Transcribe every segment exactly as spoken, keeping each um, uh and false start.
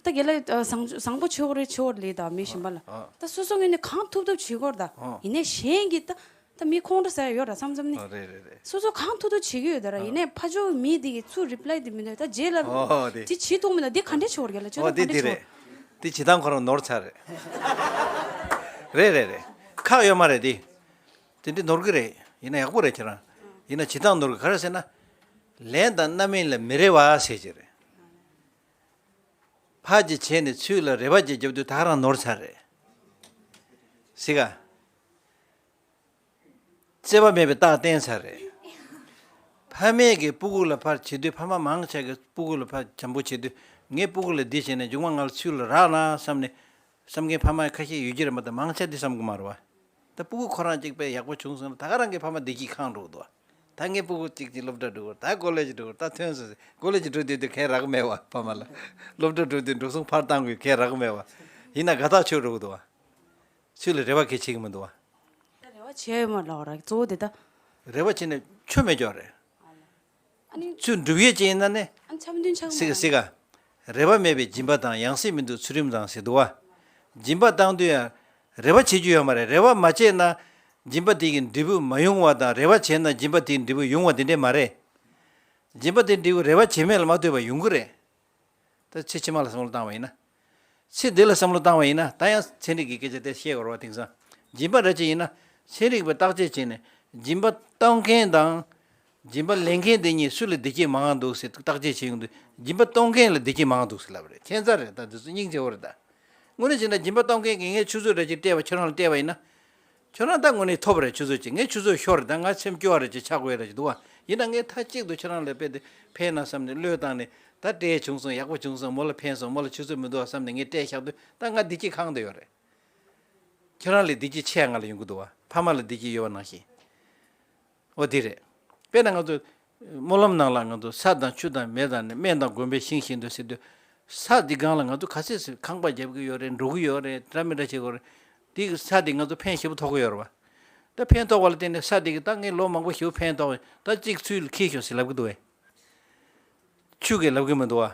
ད་རྒན་ལགས་ཨ་བཟང་བཟང་པོ་ཆོས་སྐོར་རེད། ཆོས་སྐོར་ལས་ད་མི་གཞན་པ་ལ་ཨ་ད་སོ་སོ་ངོས་ནས་གང་ཐུབ་ཐུབ་བྱེད་དགོས་རེད་ད། ཨ་ཡིན་ནའི་གཞན་གྱིས་ད་ད་མི་ཁོང་ཁྲོ་ཟ་ཡ་ཡོད་ར་བསམ་བསམ་ནི། ཨ་རེད་རེད་རེད། སོ་སོ་གང་ཐུབ་ཐུབ་བྱེད་ཀྱི་ཡོད་ད་ར། ཨ་ཡིན་ནའི་ཕ་ཕྱོགས་མི་དེ་གི་ཚུར་རི་པི་ལའི་དེ་མི་འདུག་ད་རྗེས་ལ་ཨོ་དེ་དེ་བྱེད་ཐུབ་མི་འདུག་དེ་ག་འདྲས་ཆོས་སྐོར་རྒན་ལགས་ཆོས་ཨོ་ད་ག་དེ་འདྲས་དེ་ཆོས་རེད། དེ་བྱེད་སྟངས་ཁོ་རང་ནོར་ཚར་རེད། རེད་རེད་རེད། ཁག་ཡོད་མ་རེད་དེ། དེ་འདྲས་ནོར་གི་རེད། ཡིན་ན་ཡག་པོ་རེད་ཁྱེད་རང་། ཡིན་ན་བྱེད་སྟངས་ནོར་གི་ག་རེ་ཟེར་ན། ལན་དང་རྣམ་སྨིན་ལ་མི་རེ་བ་ཟེར་གྱི་རེད། ཕར་གྱི་བྱས་ནས་ཚུར་ལ་རེ་བ་གྱི་རྒྱབ་དུས་ད་ག་རང་ནོར་ཚར་རེད། སྲིད་ག་བརྩེ་བ་མེད་པའི་རྟགས་བསྟན་ཚར་རེད། ཕ་མས་ཀྱི་སྤུ་གུ་ལ་ཕར་བྱེད་དུས་ཕ་མ་མང་ཆེ་གི་སྤུ་གུ་ལ་ཕར་བྱམས་པོ་བྱེད་དུས་ངའི་སྤུ་གུ་ལ་འདི་བྱས་ནས་མཇུག་མ་ང་ལ་ཚུར་ལ་རག་ན་བསམ་ནས་བསམ་མཁན་ཕ་མ་ཁ་ཤས་ཡོད་ཀྱི་རེད་མ་གཏོགས་མང་ཆེ་འདི་བསམ་གི་མ་རེད་བ། ད་སྤུ་གུ་ཁོ་རང་གཅིག་པས་ཡག་པོ་བྱུང་སོང་ན་ད་ག་རང་གི་ཕ་མ་བདེ་སྐྱིད་ཁེངས་འགྲོ་གི་འདུག་ད་ངའི་སྤུ་གུ་གཅིག་གཅིག་སློབ་གྲྭ་འགྲོ་གི་རེད། ད་ཀོ་ལེ་ཇི་འགྲོ་གི་རེད། ད་ཐོན་སོང་ཟེར། ཀོ་ལེ་ཇི་འགྲོ་དུས་དུས་ཁས་རག་མེད་བ་ཕ་མ་ལ། སློབ་གྲྭ་འགྲོ་དུས་འགྲོ་སོང་ཕར་བཏང་དགོས་ཁས་རག་མེད་བ། ཡིན་ན་དགའ་ཐག་ཆོད་འགྲོ་གི་འདུག་བ། ཚུར་ལ་རེ་བ་གལ་ཆེ་གི་མི་འདུག་བ། ད་རེ་བ་བྱས་ཡོད་མ་ལབ་ར་གཙོ་བོ་དེ་ད། རེ་བ་བྱས་ནས་ཆོ་མེད་ཀྱོག་རེད། ཨ་ནི། ཚུར་འགྲུབ་ཡས་ཅིག་ཡིན་ན་ནི། ཨ་ནི་འཆམ་མཐུན་ཆགས་སྲིད་ག་སྲིད་ག་རེ་བ་མེད་པའི་སྦྱིན་པ་དང་། ཡང་སྲིད་མི་འདུག་ཚུལ་ཁྲིམས་དང་ཟེར་འདུག་བ། སྦྱིན་པ་བཏང་དུས་ཡང་རེ་བ་བྱེད་རྒྱུ་ཡོད་མ་རེད། རེ་བ་མ་བྱས་ན་སྦྱིན་པ་དེ་གི་འབྲས་བུ་མ་ཡོང་བ་དང་། རེ་བ་བྱས་ན་སྦྱིན་པ་དེའི་འབྲས་བུ་ཡོང་བ་དེ་འདྲས་མ་རེད། སྦྱིན་པ་དེ་འབྲས་བུ་རེ་བ་བྱས་མེད་ལ་མ་ལྟོས་པར་ཡོང་གི་རེད། ད་ཚེ་ཕྱི་མ་ལ་བསམ་བློ་བཏང་བ་ཡིན་ན། ཚེ་འདི་ལ་བསམ་བློ་བཏང་བ་ཡིན་ན་ད་ཡང་ཚན་རིག་གི་སྐད་ཆ་དེ་བཤད་དགོས་རེད་བ། དེང་སང་སྦྱིན་པ་འདྲ་ཅིག་ཡིན་ན་ཚན་རིག་པས་བརྟག་དཔྱད་བྱས་ནས་སྦྱིན་པ་གཏོང་མཁན་དང་། སྦྱིན་པ་ལེན་མཁན་དེ་གཉིས་སུ་ལ་བདེ་སྐྱིད་མང་བ་འདུག་ཟེར་བརྟག་དཔྱད་བྱེད་ཡོང་དུས་སྦྱིན་པ་གཏོང་མཁན་ལ་བདེ་སྐྱིད་མང་བ་འདུག་ཟེར་ལབ་རེད། ཁྱད་མཚར་རེད། ད་འདི་ཚོ་སྙིང་རྗེ་བོ་རེད་ད། དངོས་གནས་བྱས་ན་སྦྱིན་པ་གཏོང་མཁན་གྱིས་ངས་ཆུ་ཚོད་འདྲ་ཅིག་སྤྲད་པ་ཁྱོད་རང་ལ་སྤྲད་པ་ཡིན་ན། ཁྱོད་རང་ད་དངོས་གནས་ཐོབ་རེད། ཆུ་ཚོད་ཅིག་ངས་ཆུ་ཚོད་ཤོར་རེད། ད་ང་སེམས་སྐྱོ་བ་རེད་ཅེས་ཆགས་དགོས་རེད་ཅེས་འདུག་བ། ཡིན་ན་ངས་མཐའ་གཅིག་ཏུ་ཁྱོད་རང་ལ་དཔེ་དེ་ཕན་ན་བསམ་ནས་བློས་བཏང་ནས་ད་སྤྲད་བྱུང་སོང་། ཡག་པོ་བྱུང་སོང་། མོ་ལ་ཕན་སོང་། མོ་ལ་ཆུ་ཚོད་མི་འདུག་བ་བསམ་ནས་ངས་སྤྲད་བཞག་དུས་ད་ང་བདེ་སྐྱིད་ཁེངས་བསྡད་ཡོད་རེད། ཁྱོད་རང་ལས་བདེ་སྐྱིད་ཆེ་ང་ལ་ཡོང་གི་འདུག་བ། ཕ་མ་ལ་བདེ་སྐྱིད་ཡོད་པ་ནང་བཞིན། འོ་དེ་རེད། དཔེར་ན་ང་ཚོ་སྨོན་ལམ་ནང་ལ་ང་ཚོ་ས་དང་ཆུ་དང་མེ་དང་ནི་སྨན་དང་དགོན་པའི་ཞིང་བཞིན་དུ་ཟེར་དུས། ས་འདི་སྒང་ལ་ང་ཚོ་ག་ཚོད་ཟེར་ཁང་པ་རྒྱབ་ཀྱི་ཡོད་རེད། འགྲོ་གི་ཡོད་རེད། འདྲ་མི་འདྲ་བྱེད་དགོས་རེད། དེ་གི་ས་འདི་ང་ཚོ་ཕན་ཞེ་པོ་ཐོགས་ཀྱི་ཡོད་རེད་བ། ད་ཕན་ཐོགས་པ་ལ་བརྟེན་ནས་ས་འདི་གི་ད་ངས་ལོ་མང་པོ་ཞེ་པོ་ཕན་ཐོགས་པས་ད་གཅིག་ཚུར་འཁྱེར་ཤོག་ཟེར་ལབ་ཀྱི་འདུག་བས། ཆུ་གིས་ལབ་ཀྱི་མི་འདུག་བ།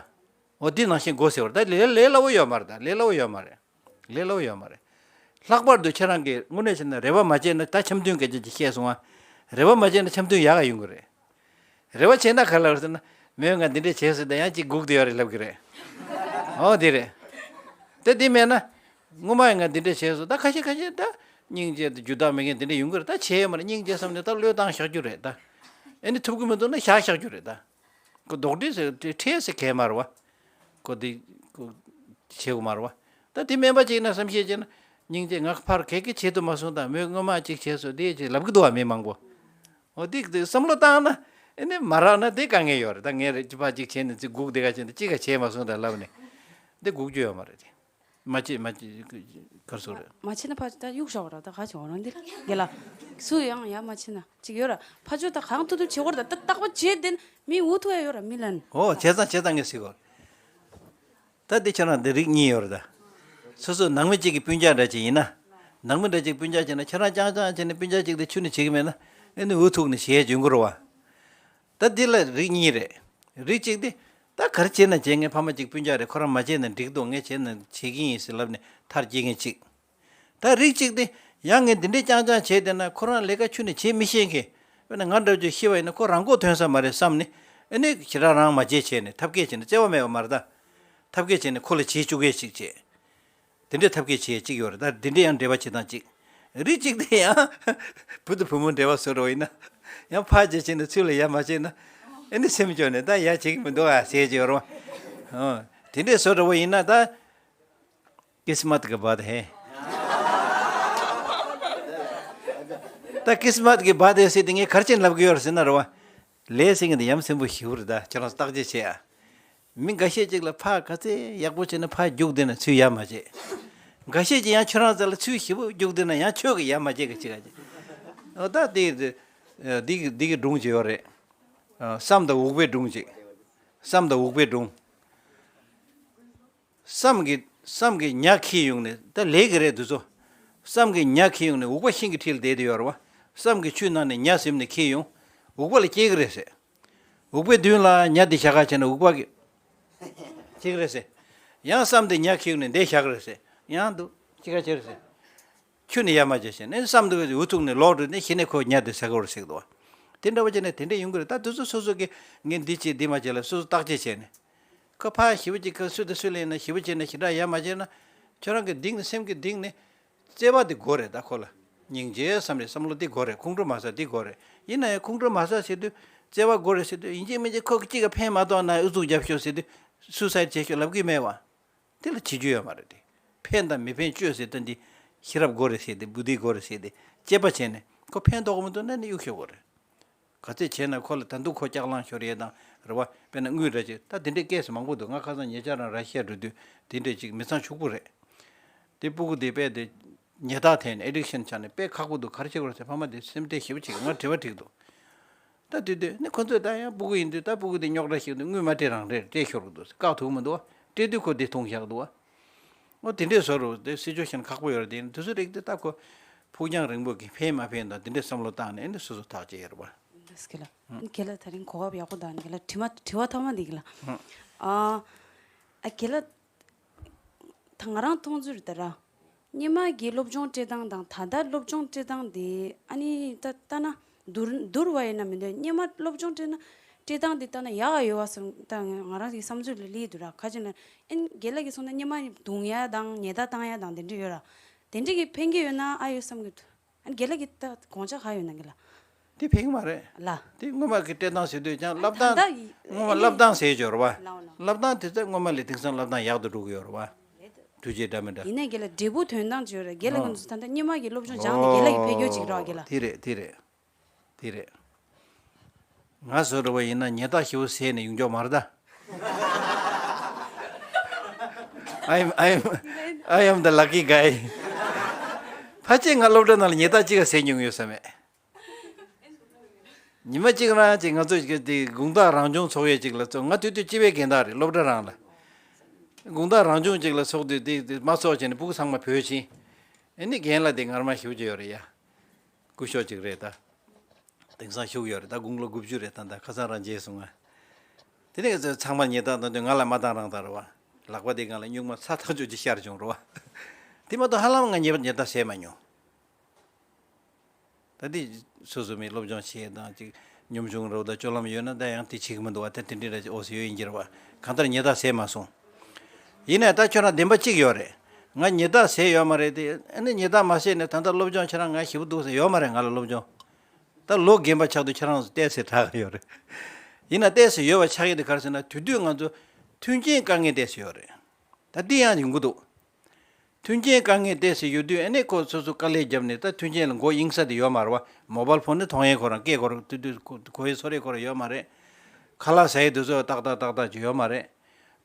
འོ་འདི་ནང་བཞིན་དགོས་ཟེར་བ་རེད། ད་ལས་ལས་སླ་བོ་ཡོད་མ་རེད། ད་ལས་སླ་བོ་ཡོད་མ་རེད། ལས་སླ་བོ་ཡོད་མ་རེད། ལྷག་པར་དུ་ཁྱེད་རང་གིས་དངོས་གནས་བྱས་ན་རེ་བ་མ་བྱས་ན་ད་འཆམ་མཐུན་སྐད་ཆ་ཅིག་བཤད་སོང་ང་། རེ་བ་མ་བྱས་ན་འཆམ་མཐུན་ཡག་ག་ཡོང་གི་རེད། རེ་བ་བྱས་ན་ག་ལ་རེད་ཟེར་ན། མོས་ང་འདི་འདྲས་བྱས་སོང་། ད་ཡང་ཅིག་སྒུག་བསྡད་ཡོད་རེད་ལབ་གི་རེད། འོ་དེ་རེད། ད་དེ་མེད་ན། སྔོན་མ་ཡང་ང་འདི་འདྲས་བྱས་སོང་། ད་ཁ་ཤས་ཁ་ཤས་ད་སྙིང་རྗེ་དང་རྒྱུ་དག་མེད་མཁན་དེ་འདྲས་ཡོང་གི་རེད། ད་བྱས་ཡོད་མ་རེད། སྙིང་རྗེ་བསམ་ནས་ད་བློས་བཏང་བཞག་རྒྱུ་རེད་ད། ཨེ་ནི་ཐུབ་ཀྱི་མི་འདུག་ན་བཞག་བཞག་རྒྱུ་རེད་ད། ཁོ་རྡོག་ཁྲེས་ཟེར་དེ་ཁྲེས་ཟེར་གས་མ་རེད་བ། ཁོ་དེ་ཁོ་བྱེད་དགོས་མ་རེད་བ། ད་དེ་སྨན་པ་ཅིག་ན་བསམ་ཤེས་བྱས་ན་སྙིང་རྗེ་ང་ཕར་གས་གས་བྱེད་ཐུབ་མ་སོང་། ད་མོས་སྔོན་མ་ཅིག་བྱས་སོང་དེ་ཅིག་ལབ་ཀྱི་འདུག་བ་མི་མང་པོ། འོ་དེ་དེ་བསམ་བློ་བཏང་ན་ཨེ་ནི་མ་རག་ན་དེ་དཀའ་ངལ་ཡོད་རེད། ད་ངས་རེ་ཅི་ཕ་ཅིག་བྱས་ནས་ཅིག་སྒུག་དེ་ག་བྱས་ནས་ཅི་ག་བྱས་མ་སོང་ད་ལབ་ནས་དེ་སྒུག་རྒྱུ་ཡོད་མ་རེད་དེ། མ་བྱེད་མ་བྱེད་གར་སོང་རེད། མ་བྱེད་ན་ཕ་ད་གཡུག་བཞག་ར་ད་ག་བྱེད་འོ་རང་འདི་རྒན་ལགས་སུ་ཡང་ཡ་མ་བྱེད་ན་ཅིག་ཡོད་ར་ཕ་ཆོས་ད་གང་ཐུབ་ཐུབ་བྱེད་དགོས་ར་ད་རྟག་པ་བྱེད་དེ་མི་འུ་ཐུག་ཡ་ཡོད་ར་མི་ལན། ཨོ་བྱས་ཙང་བྱས་ཙང་ངས་ཟེར་གོ། ད་འདི་ཁྱེད་རང་འདི་རིགས་གཉིས་ཡོད་རེད་ད། སོ་སོ་ནང་མི་གཅིག་གི་སྤུན་ཀྱག་འདྲ་ཅིག་ཡིན་ན། ནང་མི་འདྲ་ཅིག་སྤུན་ཀྱག་བྱས་ན་ཁྱེད་རང་རྐྱང་རྐྱང་བྱས་ནས་སྤུན་ཀྱག་གཅིག་དེ་ཆུ་ནས་བྱེད་ཀྱི་མེད་ན་ཨེ་ནི་འུ་ཐུག་ནས་བྱེད་ཡ་འཇོན་གི་རེད་བ། ད་འདི་ལ་རིགས་གཉིས་རེད། རིགས་གཅིག་དེ། ད་ག་རེ་བྱས་ན་བྱེད། ངའི་ཕ་མ་གཅིག་སྤུན་ཀྱག་རེད། ཁོ་རང་མ་བྱས་ན་འགྲིག་འདུག་ངས་བྱས་ན་བྱེད་ཀྱི་ཡིན་ཟེར་ལབ་ནས་མཐར་སྐྱེལ་མཁན་གཅིག་ད་རིགས་གཅིག་དེ། ཡང་ངས་འདི་འདྲས་རྐྱང་རྐྱང་བྱས་བསྡད་ན་ཁོ་རང་ལས་ཀ་ཁྱོན་ནས་བྱེད་མི་ཤེས་མཁན། དཔེར་ན་ང་འདྲ་བོ་ཅིག་ཤི་བ་ཡིན་ན་ཁོ་རང་མགོ་ཐོན་ས་མ་རེད་བསམ་ནས། ཨ་ནི་ཞེ་དྲག་རང་མ་བྱས་བྱས་ནས་ཐབས་སྐྱེལ་བྱས་ནས་བརྩེ་བ་མེད་པ་མ་རེད་ད། ཐབས་སྐྱེལ་བྱས་ནས་ཁོ་ལ་བྱེད་བཅུག་མཁན་ཞིག་བྱས། དེ་འདྲའི་ཐབས་མཁས་བྱེད་ཡས་གཅིག་ཡོད་རེད། ད་དེ་འདྲའི་ཡང་འབྲེལ་བ་བྱེད་སྟངས་གཅིག་རིགས་གཅིག་དེ་ཡང་བུ་དང་བུ་མོ་འབྲེལ་བ་བཟོ་འདྲ་བོ་ཡིན་ན། ཡང་ཕར་བྱས་བྱས་ནས་ཚུར་ལ་ཡ་མ་བྱས་ན། ཨེ་ནི་སེམས་སྐྱོ་ནས་ད་ཡ་བྱེད་ཀྱི་མི་འདུག་ཨ་ཟེར་གྱི་ཡོད་རེད་བ། ཨོ། དེ་འདྲའི་བཟོ་འདྲ་བོ་ཡིན་ན་ད། ཀིས་མཏ་གི་བཱད་ཧེ། ད་ཀིས་མཏ་གི་བཱད་ཧེ་ཟེར་དེ་ངས་ག་རེ་བྱས་ནས་ལབ་གི་ཡོད་རེད་ཟེར་ན་རེད་བ། ལས་ཟེར་མཁན་དེ་ཡ་མཚན་པོ་ཞེ་པོ་རེད། ད་ཁྱེད་རང་བརྟག་དཔྱད་བྱེད་ཨ། མི་འགའ་ཤས་ཅིག་ལ་ཕར་ག་ཚད་ཡག་པོ་བྱས་ན་ཕར་རྒྱུག་བསྡད་ན་ཚུར་ཡ་མ་བྱེད། འགའ་ཤས་ཅིག་ཡང་ཁྱོད་རང་རྩ་ལ་ཚུར་ཞེ་པོ་རྒྱུག་བསྡད་ན་ཡང་ཁྱོད་ཀྱིས་ཡ་མ་བྱེད་གི་ཅིག་ག་ཅིག་ཨོ་ད་དེ་དེ་དེ་གི་དེ་གི་སྒྲུང་ཅིག་ཡོད་རེད། ཨ་སྲམ་དང་འུག་པའི་སྒྲུང་ཅིག་སྲམ་དང་འུག་པའི་སྒྲུང་། སྲམ་གྱི་སྲམ་གྱི་ཉ་འཁྱེར་ཡོང་ནས་ད་ལས་ཀྱི་རེད་འདི་ཚོ། སྲམ་གྱི་ཉ་འཁྱེར་ཡོང་ནས་འུག་པ་ཤིང་གི་འཁྲིས་ལ་བསྡད་དེ་ཡོད་རེད་བ། སྲམ་གྱིས་ཆུ་ནང་ནས་ཉ་ཟིམ་ནས་འཁྱེར་ཡོང་། འུག་པ་ལ་སྐྱེལ་གི་རེད་ཟེར། འུག་པའི་མདུན་ལ་ཉ་འདི་བཞག་ག་བྱས་ན་འུག་པ་གི་སྐྱེལ་གི་རེད་ཟེར། ཡང་བསམ་སྟེ་ཉ་ཁྱེར་ནས་འདི་བཞག་རེད་ཟེར། ཡང་འདུག་ཅི་ག་ཅི་རེད་ཟེར། ཁྱོད་ནི་ཡར་མ་བྱས་ཤེས་ནས་བསམ་འདུག་འུ་ཐུག་ནས་ལོག་འགྲོ་ནས་གཞི་ནས་ཁོ་ཉ་དེ་ཟ་གི་རེད་ཟེར་གི་འདུག་བ། དེ་འདྲ་བ་བྱས་ནས་དེ་འདྲ་ཡོང་གི་རེད། ད་དེ་ཚོ་སོ་སོ་གི་ངས་འདི་བྱེད་འདི་མ་བྱེད་ལ་སོ་སོ་བརྟག་དཔྱད་བྱས་ནས། ཁོ་ཕར་ཞི་བ་ཅིག་ཁོ་སུ་དང་སུ་ལེན་ན་ཞི་བ་བྱས་ནས་ཞི་དྲག་ཡར་མ་བྱས་ན། ཁྱོད་རང་གི་གཏིང་ནས་སེམས་ཀྱི་གཏིང་ནས་བརྩེ་བ་དེ་དགོས་རེད། ད་ཁོ་ལ་སྙིང་རྗེ་བསམ་རེད། བསམ་བློ་དེ་དགོས་རེད། ཁོང་ཁྲོ་མ་ཟ་དེ་དགོས་རེད། ཡིན་ན་ཡང་ཁོང་ཁྲོ་མ་ཟ་ཟེར་དུས་བརྩེ་བ་དགོས་རེད་ཟེར་དུས་ཡིན་གཅིག་མིན་གཅིག་ཁོ་གཅིག་ག་ཕན་མ་ཐོགས་ན་ཨུ་ཚུགས་རྒྱབ་ཤོག་ཟེར་དུས་སུའི་སའིད་བྱེད་ཤོག་ལབ་གི་མེད་བ། དེ་ལ་བྱེད་རྒྱུ་ཡོད་མ་རེད་དེ། ཕན་དང་མི་ཕན་བཅོས་ཟེར་ད་འདི་ཤེས་རབ་དགོས་རེད་ཟེར་ཏེ་བུ་དྷི་དགོས་རེད་ཟེར་ཏེ་དཔྱད་པ་བྱས་ནས་ཁོ་ཕན་ཐོགས་མི་འདུག་ན་ནི་གཡུག་ཤོག་དགོས་རེད། ག་ཚད་བྱས་ན་ཁོ་ལ་ད་དུང་ཁོ་ལྕགས་ལང་ཤོར་ཡས་དང་རེད་བ། དཔེར་ན་དངུལ་འདྲ་ཅིག་ད་དེ་འདྲའི་སྐད་ཆ་མང་པོ་འདུག་ང་ཁ་སང་ཉེ་ཆར་རང་ར་ཤི་ཡ་འགྲོ་དུས་དེ་འདྲས་ཅིག་མི་ཚང་ཕྱུག་པོ་རེད། དེ་སྤུ་གུ་དེ་དཔེ་དེ་ཉལ་ཐག་འཐེན་ནས་ཨེ་ཌིག་ཤན་ཆགས་ནས་དཔེ་ཁག་པོ་འདུག་ག་རེ་བྱེད་དགོས་རེད་ཟེར་ཕ་མ་དེ་སེམས་ཁྲལ་ཞེ་པོ་བྱེད་ཀྱི་ང་དྲི་བ་དྲིས་འདུག་ད་དུས་དུས་ནི་ཁོ་ཚོས་ད་ཡང་སྤུ་གུ་ཡིན་དུས་ད་སྤུ་གུ་དེ་རྙོག་དྲ་ཞིག་འདུག་དངུལ་མ་སྤྲད་རང་རེད་སྤྲད་ཤོར་གི་འདུག་བཀག་ཐུབ་མི་འདུག་སྤྲད་དུས་ཁོ་དེ་མཐོང་བཞག་འདུག་བ། འོ་དེ་འདྲས་བཟོ་རུ་དེ་སི་ཅུ་ཨེ་ཤན་ཁག་པོ་ཡོད་རེད། དེ་དུས་ཚོད་རིགས་དེ་ད་ཁོ་ཕུགས་རྒྱང་རིང་པོ་གི་ཕན་མ་ཕན་དང་དེ་འདྲས་བསམ་བློ་བཏང་ནས་ཨེ་འདྲས་སོ་སོ་ཐག་བཅད་ཡོད་རེད་བ། འདུག་སེ་ལ། ཁྱེད་ལ་ད་རིང་གོ་སྐབས་ཡག་པོ་དང་ཁྱེད་ལ་དྲི་མ་དྲི་བ་ཐོག་མ་འདི་གི་ལ། ཨ་ཨ་ཁྱེད་ལ། ད་ང་རང་མཐོང་ཚུལ་ལྟར་ར། སྔོན་མ་གི་སློབ་སྦྱོང་སྤྲད་སྟངས་དང་ད་ལྟ་སློབ་སྦྱོང་སྤྲད་སྟངས་དེ་ཨ་ནི་ད་ལྟ་ན་བསྡུར་བསྡུར་བ་ཡིན་ན་མི་འདོད། སྔོན་མ་སློབ་སྦྱོང་སྤྲད་ན་སྤྲད་སྟངས་དེ་ལྟ་ན་ཡག་ག་ཡོད་བ་བསམ། ད་ང་རང་གི་བསམ་ཚུལ་ལ་སླེབས་འདུག་ར། ཁ་ཅིག་ན་ཨན་རྒན་ལགས་ཀྱིས་གསུངས་ན་སྔོན་མ་རྡུང་ཡ་དང་ཉེས་རྡུང་བཏང་ཡ་དང་དེ་འདྲ་ཡོད་ར། དེ་འདྲ་གི་ཕན་གྱི་ཡོད་ན་ཨ་ཡོད་བསམ་གི་འདུག་ཨན་རྒན་ལགས་ཀྱིས་ད་དགོངས་འཆར་ག་ཡོད་ན་རྒན་ལགས། དེ་ཕན་གི་མ་རེད། ལ། དེ་སྔོན་མ་གི་སྤྲད་སྟངས་ཟེར་དུས་ཀྱང་བསླབ་ད་སྟངས་ལྟ་ཡི་སྔོན་མ་ཨེ་བསླབ་སྟངས་ཟེར་ཡོད་རེད་བ། ལའོ་ལའོ། བསླབ་སྟངས་དེ་ཚོ་སྔོན་མ་ལས་དེང་སང་བསླབ་སྟངས་ཡག་ཏུ་འགྲོ་གི་ཡོད་རེད་བ། ལས་དུ། དུས་ཆེན་འདྲ་མི་འདྲ། ཡིན་ནའི་རྒན་ལགས་འབྲས་བུ་ཐོན་སྟངས་ཅིག་ཡོད་རེད། རྒན་ལགས་ཨོ། ང་ཚོ་ད་ལྟ་སྔོན་མ་གི་སློབ་སྦྱོང་སྦྱངས་ནས་རྒན་ལགས་ཀྱི་ཕན་གྱི་ཅིག་རེད་བ་རྒན་ལགས། དེ་རེད་དེ་རེད། དེ་རེད། ང་བཟོ་འདྲ་བ་ཡིན་ན་ཉེས་རྡུང་ཞེ་པོ་བཟས་ནས་ཡོང་ཆོག་མ་རེད་ད། I am, I am, I am the lucky guy. ཕལ་ཆེར་ང་སློབ་གྲྭ་ནང་ལ་ཉེས་རྡུང་གཅིག་ག་བཟས་མྱོང་ཡོད་ས་མེད། ཉི་མ་གཅིག་རང་གཅིག་ང་ཚོ་གི་དེ་དགོང་དག་རང་སྦྱོང་ཚོགས་ཡས་གཅིག་ལ་ཚོགས། ང་དུས་དུས་སྤྱི་པའི་རྒན་བདག་རེད་སློབ་གྲྭ་རང་ལ། དགོང་དག་རང་སྦྱོང་གཅིག་ལ་ཚོགས་དུས་དེ་དེ་མ་ཚོགས་བྱས་ནས་སྤུ་གུ་ཚང་མ་བྲོས་ཕྱིན། ཨེ་ནི་རྒན་ལགས་དེ་ངར་མ་ཞེ་པོ་ཅིག་ཡོད་རེད་ཡ། སྐུ་ཞབས་ཅིག་རེད་ད། དེང་སང་བཞུགས་ཡོད་རེད་ད། དགུང་ལོ་དགུ་བཅུ་རེད་ད། ད་ཁ་སང་རང་མཇལ་སོང་ང་། དེ་ནས་ཚང་མ་ཉེས་རྡུང་བཏང་དུས་ང་ལ་མ་བཏང་རང་བཏང་རེད་བ། ལག་པ་དེ་སྒང་ལ་སྨྱུག་མ་ཚ་ཐག་ཆོད་ཅིག་ཤར་བྱུང་རེད་བ། དེ་མ་གཏོགས་ཧ་ལམ་ང་ཉེས་ཉེས་རྡུང་བཟས་མ་མྱོང་། ད་དེ་སོ་སོ་མི་སློབ་སྦྱོང་བྱེད་དང་ཅིག་ཉམ་ཆུང་རེད་བ། ད་སྤྱོད་ལམ་ཡོད་ན་ད་ཡང་དེ་བྱེད་ཀྱི་མི་འདུག་བ། ད་དེ་འདྲ་འདྲ་ཅིག་འོ་ཟེར་ཡོད་ཡིན་གྱི་རེད་བ། གང་ལྟར་ཉེས་རྡུང་བཟས་མ་སོང་། ཡིན་ནའི་ད་ཁྱོད་རང་བདེན་པ་གཅིག་ཡོད་རེད། ང་ཉེས་རྡུང་བཟས་ཡོད་མ་རེད་དེ། ཨ་ནི་ཉེས་རྡུང་མ་བཟས་ནས་ད་ལྟ་སློབ་སྦྱོང་ཁྱེད་རང་ང་ཞེ་པོ་འདུག་ཟེར་ཡོད་མ་རེད། ང་ལ་སློབ་སྦྱོང་། ད་ལོ་རྒན་པ་ཆགས་དུས་ཁྱེད་རང་ཚོ་ཏོག་ཙམ་དྲག་གི་ཡོད་རེད། ཡིན་ན་ཏོག་ཙམ་ཡོད་པ་ཆགས་ཡས་དེ་ག་རེ་ཟེར་ན་དེ་དུས་ང་ཚོ་མཐུན་རྐྱེན་དཀའ་ངལ་ཏོག་ཙམ་ཡོད་རེད། ད་འདི་ཡང་ཡོང་གི་འདུག་མཐུན་རྐྱེན་དཀའ་ངལ་ཏོག་ཙམ་ཡོད་དུས་ཨ་ནི་ཁོ་སོ་སོ་དཀའ་ལས་བརྒྱབ་ནས་ད་མཐུན་རྐྱེན་ལ་མགོ་གཡེང་ས་དེ་ཡོད་མ་རེད་བ། མོ་བལ་ཕོན་ནི་མཐོང་ཡས་ཁོ་རང་སྐད་ཁོ་རང་དུས་དུས་གོ་ཡས་ཚོར་ཡས་ཁོ་རང་ཡོད་མ་རེད། ཁ་ལག་ཟ་ཡས་དུས་ཚོད་ཏག་ཏག་ཏག་ཏག་ཅིག་ཡོད་མ་རེད།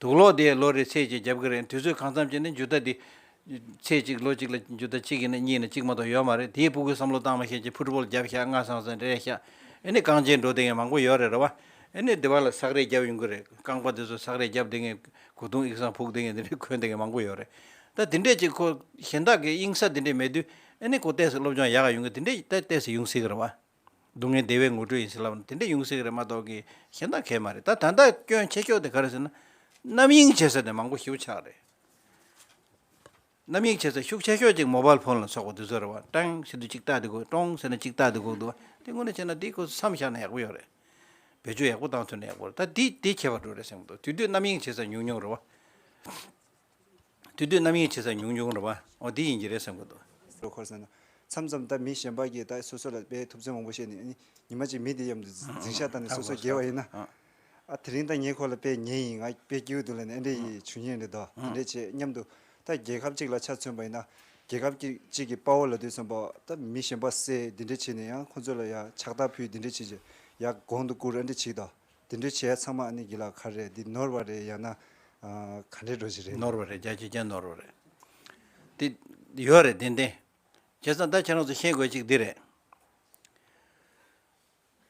དུག་ལོག་དེ་ལོ་རེ་ཚད་ཅིག་བརྒྱབ་གི་རེད། དུས་ཚོད་གང་འཚམ་ཅིག་ནི་འཇུ་ད་དེ། ཚེ་གཅིག་ལོ་གཅིག་ལ་འཇུ་ད་གཅིག་ཡིན་ན་གཉིས་ན་གཅིག་མ་གཏོགས་ཡོད་མ་རེད། དེའི་སྤུ་གུའི་བསམ་བློ་བཏང་མ་ཤེས་ཀྱི་ཕུཊ་བོལ་རྒྱབ་ཤག་སྔ་སང་སང་འདྲེས་ཤག་ཨེ་ནི་རྐང་རྗེན་འགྲོ་བསྡད་མཁན་མང་པོ་ཡོད་རེད་རེད་བ། ཨེ་ནི་སྡེ་བ་ལ་སག་རས་རྒྱབ་ཡོང་གི་རེད། རྐང་པ་དེ་ཚོ་སག་རས་རྒྱབ་བསྡད་མཁན་གོས་ཐུང་ཡིག་ཚང་ཕུག་བསྡད་མཁན་དེ་འདྲས་གོན་བསྡད་མཁན་མང་པོ་ཡོད་རེད། ད་དེ་འདྲས་ཅིག་ཁོ་གཞན་དག་གི་གཡེང་ས་དེ་འདྲས་མེད་དུས་ཨེ་ནི་ཁོ་ཏོག་ཙམ་སློབ་སྦྱོང་ཡག་ག་ཡོང་གི་དེ་འདྲས་ད་ཏོག་ཙམ་ཡོང་སྲིད་གི་རེད་བ། སྡུག་བསྔལ་བདེ་བའི་ངོ་སྤྲོད་ཡིན་ཟེར་ལབ་ན་དེ་འདྲ་ཡོང་སྲིད་རེད་མ་གཏོགས་ཀྱི་གཞན་དག་གས་མ་རེད། ད་ད་ལྟ་སྐྱོན་ཆེ་ཤོས་དེ་ག་རེ་ཟེར་ན། རྣམ་གཡེང་བྱེད་ས་དེ་མང་པོ་ཞེ་པོ་ཆགས་རེད། རྣམ་གཡེང་བྱེད་ས་ཤུགས་ཆེ་ཤོས་ཅིག་མོ་བལ་ཕོན་ལ་སོགས་པ་དེ་ཚོ་རེད་བ། ཀྲང་ཟེར་དུས་གཅིག་ལྟ་དེ་དགོས། ཀྲོང་ཟེར་ན་གཅིག་ལྟ་དེ་དགོས་འདུག་བ། དེ་དངོས་གནས་བྱས་ན་དེ་ཁོ་མཚམས་བཞག་ན་ཡག་པོ་ཡོད་རེད། བེད་སྤྱོད་ཡག་པོ་བཏང་ཐུབ་ན་ཡག་པོ་རེད། ད་དེ་དེ་ཁྱད་པར་འགྲོ་རེད་བསམ་གི་འདུག་དེ་དུས་རྣམ་གཡེང་བྱེད་ས་ཉུང་ཉུང་རེད་བ། དེ་དུས་རྣམ་གཡེང་བྱེད་ས་ཉུང་ཉུང་རེད་བ། འོ་དེ་ཡིན་གྱི་རེད་བསམ་གི་འདུག་འགྲོ་ཁོར་ཟེར་ན། མཚམས་མཚམས་ད་མི་གཞན་པ་གིས་ད་སོ་སོ་ལ་དཔེ་ཐུབ་ཚོད་མང་པོ་བཤད་ནས་ཨ་ནི་ཉི་མ་གཅིག་མི་དེ་མཉམ་དུ་འཛིང་ཤག་བཏང་ནས་སོ་སོ་རྒྱལ་བ་ཡིན་ན། ཨ་དེ་རིང་ད་ངས་ཁོ་ལ་དཔེ་ཉེས་ཡིན། ང་དཔེ་སྐྱིད་པོ་འདུག་ལབ་ནས་ཨ་འདྲས་ཡི་བྱུང་ཉེན་རེད་དོ། དེ་འདྲས་བྱས་མཉམ་དུ་ད་རྒྱལ་ཁབ་གཅིག་ལ་ཆ་མཚོན་པ་ཡིན་ན། རྒྱལ་ཁབ་གཅིག་གཅིག་གི་དཔའ་བོ་ལབ་དུས་ཙམ་པ་ད་མི་གཞན་པ་བསད་དེ་འདྲས་བྱས་ནས་ཡང་ཁོ་ཚོ་ལ་ཡང་ཕྱག་རྟགས་ཕུལ་དེ་འདྲས་བྱས་བྱས་ཡང་གོང་དུ་བཀུར་ཨ་འདྲས་བྱས་དོ། དེ་འདྲའི་བྱས་ཚང་མ་ཨ་ནི་གི་ལ་ག་རེད། འདི་ནོར་བ་རེད་ཡང་ན་ག་འདྲའི་འགྲོ་ཞིག་རེད། ནོར་བ་རེད། རྒྱ་ཆེ་རྒྱ་ནོར་བ་རེད། དེ་ཡོད་རེད་ཏན་ཏན། བྱས་ཙང་ད་ཁྱེད་རང་ཚོ་ཤེས་དགོས་གཅིག་འདི་རེད།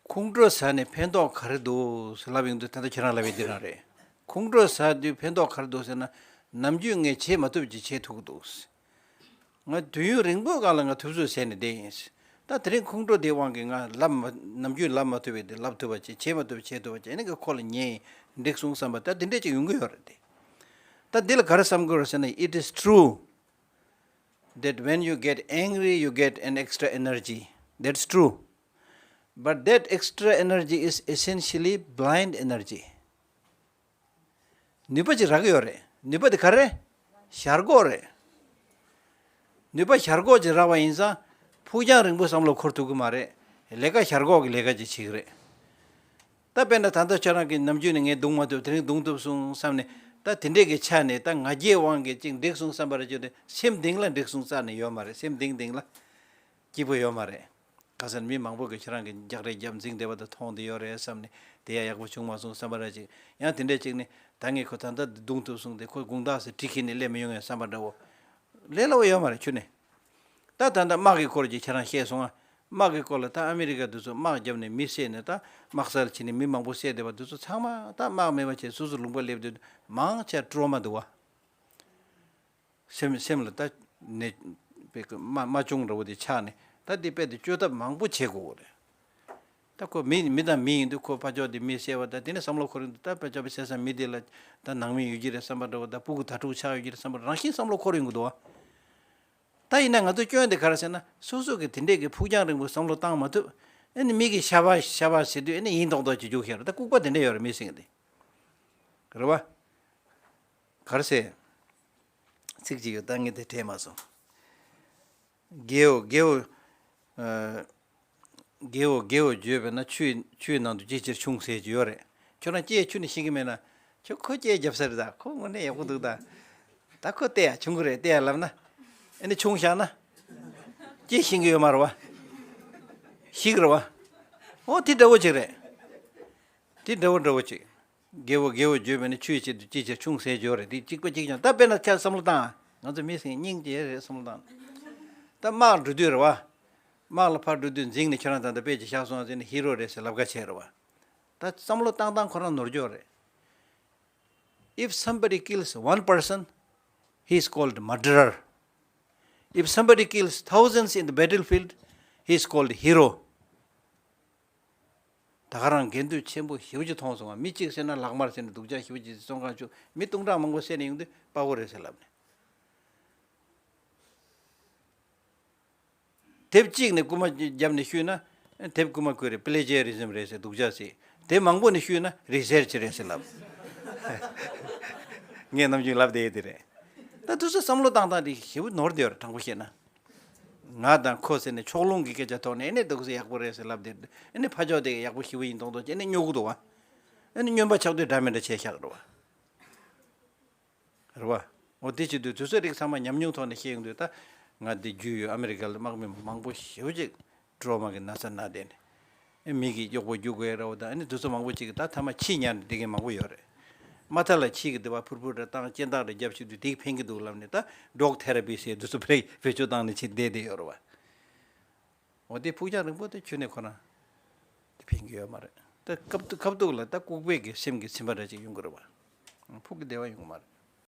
ཁོང་ཁྲོ་ཟ་ནས་ཕན་ཐོགས་ག་རེ་འདུག་ཟེར་ལབ་ཡོང་དུས་ད་ལྟ་ཁྱེད་རང་ལབ་ཡས་འདི་རང་རེད། ཁོང་ཁྲོ་ཟ་དུས་ཕན་ཐོགས་ག་རེ་འདུག་ཟེར་ན། ནམ་རྒྱུན་ངས་བྱེད་མ་ཐུབ་ཅིག་བྱེད་ཐུབ་ཀྱི་འདུག་ང་དུས་ཡུན་རིང་པོའི་སྒང་ལ་ང་ཐུབ་ཚོད་ཟད་ནས་བསྡད་ཡིན། ད་དེ་རིང་ཁོང་ཁྲོ་དེའི་དབང་གིས་ང་ལབ་མ་ནམ་རྒྱུན་ལབ་མ་ཐུབ་པའི་དེ་ལབ་ཐུབ་པ་བྱེད། བྱེད་མ་ཐུབ་པ་བྱེད་ཐུབ་པ་བྱེད། ཨ་ནི་ཁོ་ལ་ཉན་འགྲིག་སོང་བསམ་པ་ད་དེ་འདྲས་ཅིག་ཡོང་གི་ཡོད་རེད་དེ། ད་འདི་ལ་ག་རེ་བསམ་དགོས་རེད་ཟེར་ན། It is true that when you get angry, you get an extra energy. That's true. But that extra energy is essentially blind energy. ནུས་པ་ཅིག་རག་གི་ཡོད་རེད། ནུས་པ་དེ་ག་རེ། ཞར་འགོག་རེད། ནུས་པ་ཞར་འགོག་ཅིག་རག་པ་ཡིན་ཙང་། ཕུགས་རྒྱང་རིང་པོ་བསམ་བློ་འཁོར་ཐུབ་ཀྱི་མ་རེད། ལས་ཀ་ཞར་འགོག་གི་ལས་ཀ་ཅིག་བྱེད་ཀྱི་རེད། ད་དཔེར་ན་ད་ལྟ་ཁྱོད་རང་གིས་ནམ་རྒྱུན་ནས་ངས་བརྡུང་མ་ཐུབ། དེ་རིང་བརྡུང་ཐུབ་སོང་བསམ་ནས། ད་དེ་འདྲས་ཀྱི་ཆ་ནས། ད་ང་རྒྱལ་དབང་གིས་ཅིག་འགྲིག་སོང་བསམ་པ་རེད། ཅིག་དེ་སེམས་གཏིང་ལ་འགྲིག་སོང་རྩ་ནས་ཡོད་མ་རེད། སེམས་གཏིང་གཏིང་ལ་སྐྱིད་པོ་ཡོད་མ་རེད། ག་ཟེར་ན་མི་མང་པོ་གིས་ཁྱེད་རང་གི་རྒྱག་རེས་རྒྱབ་འཛིང་བསྡད་པ་དང་མཐོང་བསྡད་ཡོད་རེད་བསམ་ནས། དེ་ཡང་ཡག་པོ་བྱུང་མ་སོང་བསམ་པ་རེད། ཅིག་ཡང་དེ་འདྲས་ཅིག་ནས། ད་ངས་ཁོ་ད་ལྟ་བརྡུང་ཐུབ་སོང་སྟེ། ཁོ་དགུང་དག་ཟེར་གྲི་ཁྱེར་ནས་སླེབས་མི་ཡོང་ངས་བསམ་པ་འདྲ་བོ། ལས་སླ་བོ་ཡོད་མ་རེད་ཁྱོན་ནས། ད་ད་ལྟ་དམག་གི་སྐོར་ཅིག་ཁྱེད་རང་བཤད་སོང་ང་། དམག་གི་སྐོར་ལ། ད་ཨ་མི་རི་ཀ་དེ་ཚོ་དམག་བརྒྱབ་ནས་མི་བསད་ནས། ད་དམག་སར་ཕྱིན་ནས་མི་མང་པོ་བསད་བསྡད་པ་དེ་ཚོ་ཚང་མ། ད་དམག་མེད་པ་བྱས་སོ་སོ་ལུང་པ་སླེབས་དུས། མང་ཆེ་ཊོ་མ་འདུག་བ། སེམས་སེམས་ལ་ད་ནད་པའི་རྨ་རྨ་བྱུང་འདྲ་བོ་དེ་ཆགས་ནས། ད་དེ་དཔེ་དེ་བཅོས་ཐབས་མང་པོ་བྱེད་དགོས་རེད། ད་ཁོ་མི་མི་དང་མི་ཡིན་དུས། ཁོ་ཕར་ཕྱོགས་དེ་མི་བསད་པ་དང་། དེ་ནས་བསམ་བློ་འཁོར་ཡོང་དུས། ད་ཕར་ཕྱོགས་པའི་བསད་ས་མི་དེ་ལ་ད་ནང་མི་ཡོད་ཀྱི་རེད་བསམ་པ་འདྲ་བོ་དང་། སྤུ་གུ་དྭ་ཕྲུག་ཆགས་ཡོད་ཀྱི་རེད་བསམ་པ། རང་བཞིན་བསམ་བློ་འཁོར་ཡོང་གི་འདུག་བ། ད་ཡིན་ན་ང་ཚོ་སྐྱོན་དེ་ག་རེ་ཟེར་ན། སོ་སོ་གིས་དེ་འདྲས་ཀྱི་ཕུགས་རྒྱང་རིང་པོའི་བསམ་བློ་བཏང་མ་ཐུབ། ཨ་ནི་མི་གིས་ཤ་བ་ཤ་བ་ཟེར་དུས། ཨ་ནི་ཡིན་མདོག་མདོག་ཅིག་རྒྱུགས་ཤར། ད་ལྐུགས་པ་དེ་འདྲས་ཡོད་རེད། མི་སེང་དེ། རེད་བ། ག་རེ་ཟེར། ཚིག་ཅིག་ཡོད། ད་ངས་དེ་དྲན་མ་སོང་། རྒྱལ་བོ་རྒྱལ་བོ། ཨ། རྒྱལ་བོ་རྒྱལ་བོ་བརྗོད་པས་ན། ཆུའི་ཆུའི་ནང་དུ་ཅི་ཕྱིར་ཆུང་ཟེར་གྱི་ཡོད་རེད། ཁྱོད་རང་སྐྱེས་ཆུ་ནས་ཤེས་ཀྱི་མེད་ན། ཁྱོད་ཁོ་སྐྱེས་རྒྱབ་ས་རེད། ད་ཁོ་དངོས་གནས་ཡག་པོ་འདུག་ད། ད་ཁོ་བལྟས་ཡ་ཆུང་གི་རེད། བལྟས་ཡ་ལབ་ན། ཨ་ནི་ཆུང་བཞག་ན། སྐྱེས་ཤེས་ཀྱི་ཡོད་མ་རེད་བ། ཤེས་ཀྱི་རེད་བ། ཨོ་དེ་འདྲ་བོ་ཅིག་རེད། དེ་འདྲ་བོ་འདྲ་བོ་ཅིག་རྒྱལ་བོ་རྒྱལ་བོ་བརྗོད་པས་ན། ཆུའི་ཆེད་དུ་ཅི་བྱེད་ཆུང་ཟེར་བརྗོད་རེད། དེ་གཅིག་པ་གཅིག་རྐྱང་། ད་དཔེར་ན་ཁྱེད་བསམ་བློ་བཏང་། ང་ཚོ་མི་སེང་སྙིང་རྗེ་རེད་བསམ་བློ་བཏང་། ད་དམག་འགྲོ་དུས་རེད་བ། དམག་ལ་ཕར་འགྲོ་དུས་འཛིང་ནས་ཁྱོད་རང་ད་ལྟ་དཔེ་ཅིག་བཞག་སོང་ཟེར་ནས་ཧི་རོ་རེད་ཟེར་ལབ་ཁ་བྱས་རེད་བ། ད་བསམ་བློ་བཏང་སྟངས་ཁོ་རང་ནོར་འགྱོག་རེད། If somebody kills one person, he is called murderer. If somebody kills thousands in the battlefield, he is called hero. ད་ག་རང་འགལ་འདུ་ཆེན་པོ་ཞེ་པོ་ཅིག་མཐོང་སོང་ང་། མི་གཅིག་བསད་ན་ལྷག་མ་རེད་ཟེར་ནས་སྡུག་ཅག་ཞེ་པོ་ཅིག་བཙོན་ཁང་བཅུག་མི་སྟོང་ཕྲག་མང་པོ་བསད་ནས་ཡོང་དུས་དཔའ་བོ་རེད་ཟེར་ལབ་ནས། དེབ་གཅིག་ནས་རྐུ་མ་བརྒྱབ་ནས་བཤུས་ན། དེབ་རྐུ་མ་རྐུས་རེད། པི་ལེ་ཇི་ཡ་རི་ཛིམ་རེད་ཟེར་སྡུག་ཅག་ཟེར། དེབ་མང་པོ་ནས་བཤུས་ན་རི་སེར་ཆི་རེད་ཟེར་ལབ། ངས་ནམ་རྒྱུན་ལབ་བསྡད་ཡོད་དེ་རེད། ད་དུས་ཚོད་བསམ་བློ་བཏང་སྟངས་དེ་ཞེ་པོ་ནོར་བསྡད་ཡོད་རེད། དྲང་པོ་བཤད་ན། ང་དང་ཁོ་ཟེར་ནས་ཕྱོགས་ལྷུང་གི་སྐད་ཆ་ཐོག་ནས། ཨེ་ནས་འདུག་སེ་ཡག་པོ་རེད་ཟེར་ལབ་བསྡད། ཨེ་ནས་ཕ་ཕྱོགས་དེ་ཡག་པོ་ཞེ་པོ་ཡིན་མདོག་མདོག་བྱས་ནས་སྨྱོ་གི་འདུག་བ། ཨེ་ནས་སྨྱོན་པ་ཆགས་དུས་འདྲ་མི་འདྲ་བྱས་བཞག་རེད་བ། རེད་བ། འོ་དེ་བྱེད་དུས་དུས་ཚོད་རིགས་ཚང་མ་ཉམས་མྱོང་ཐོག་ནས་བཤད་ཡོང་དུས། ད་ང་འདི་རྒྱུས་ཡོད། ཨ་མི་རི་ཀ་ལ་དམག་མི་མང་པོ་ཞེ་པོ་ཅིག་ཊོ་མ་གི་ན་ཚ་ན་བསྡད་ནས། ཨེ་མི་གིས་གཡོག་པོ་རྒྱུག་དགོས་རེད་བ། ད་ཨ་ནི་དུས་ཚོད་མང་པོ་ཅིག་གི་ད་ཐ་མ་ཁྱི་ཉར་ནས་བསྡད་མཁན་མང་པོ་ཡོད་རེད། མ་མཐའ་ལ་ཁྱི་གི་དེ་བ་ཕུར་ཕུར་རེ་བཏང་། སྐྱེ་འདག་རེ་རྒྱབ་བྱེད་དུས་དེ་གིས་ཕན་གི་འདུག་ལབ་ནས། ད་ཌོག་ཐེ་ར་པི་ཟེར་དུས་ཚོད་བེད་སྤྱོད་བཏང་ནས་ཕྱིན་བསྡད་བསྡད་ཡོད་རེད་བ། འོ་དེ་ཕུགས་རྒྱང་རིང་པོ་དེ་ཁྱོན་ནས་ཁོ་རང་དེ་ཕན་གི་ཡོད་མ་རེད། ད་སྐབས་སྐབས་ཐོག་ལ་ད་ལྐུགས་པའི་གི་སེམས་ཀྱི་ཚིམ་པ་འདྲ་ཅིག་ཡོང་གི་རེད་བ། ཕུགས་ཀྱི་བདེ་བ་ཡོང་གི་མ་རེད།